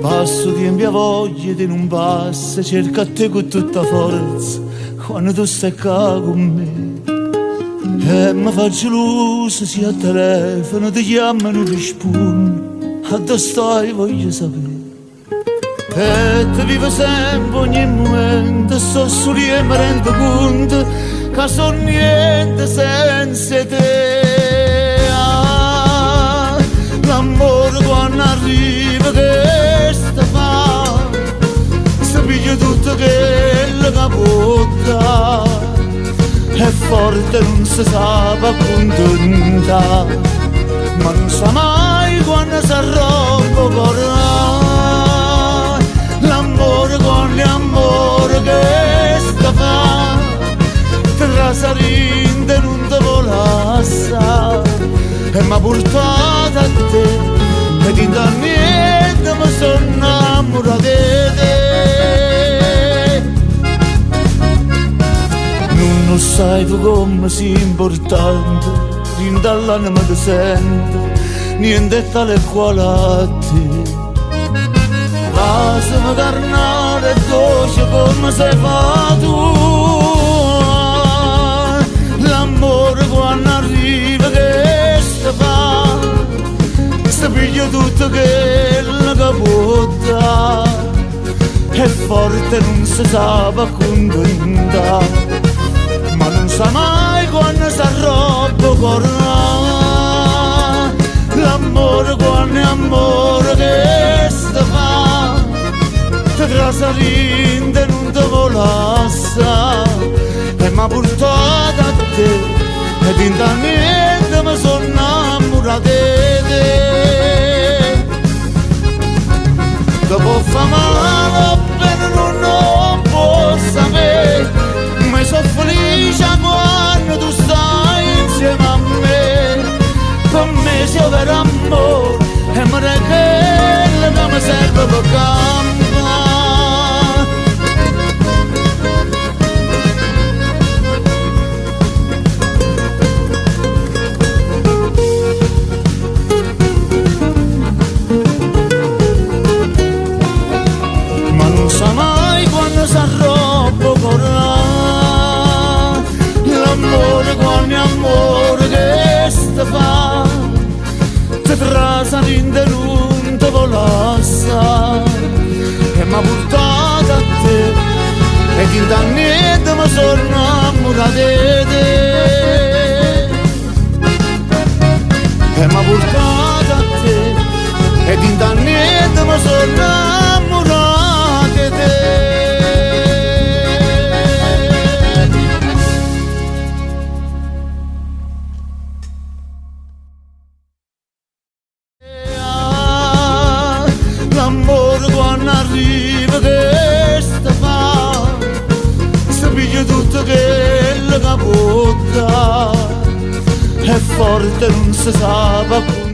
Passo tiempo e voglia di non passa, cerco a te con tutta forza, quando tu stai qua con me. E mi faccio luce se al telefono ti chiamano rispondo, a dove stai voglio sapere. E ti vivo sempre ogni momento, sto solo e mi rendo conto che sono niente senza te. Ah, l'amore quando arriva che sta fa, si piglia tutto quello che può dare, è forte non si sa accontentare, ma non sa mai quando si rompe il cuore. L'amore con l'amore che sta fa, tra salinte non te volassa, e m'ha portato a te, e dinto a niente mi sono innamorato di te. Non lo sai tu come sei importante, dentro all'anima ti sento, niente è tale e quale a te. Vasami carnale e dolce come sei fatto tu. L'amore quando arriva che si fa, si piglia tutto quello che può dare, è forte non si sa accontentare, ma non sa mai quando si rompe il cuore. L'amore quando è amore che si fa, ti trasalinde non ti volassa, e m'ha portato a te, e dinto a niente mi sono innamorato di te. Dopo fa male bene non può sapere, ma sono felice quando tu stai insieme a me. Per me sei vero amore, e mi dai quello che mi serve per campare. Ma non sa mai quando si rompe il cuore, l'amore quando è amore che sta fa, ti trasalinde non ti volassa, e m'ha portato a te, e dinto a niente mi sono innamorato di te. E m'ha portato a te, e dinto a niente mi sono innamorato di te. Ah, l'amore quando arriva che sta fa, si piglia tutto quello che può dare, è forte non si sa.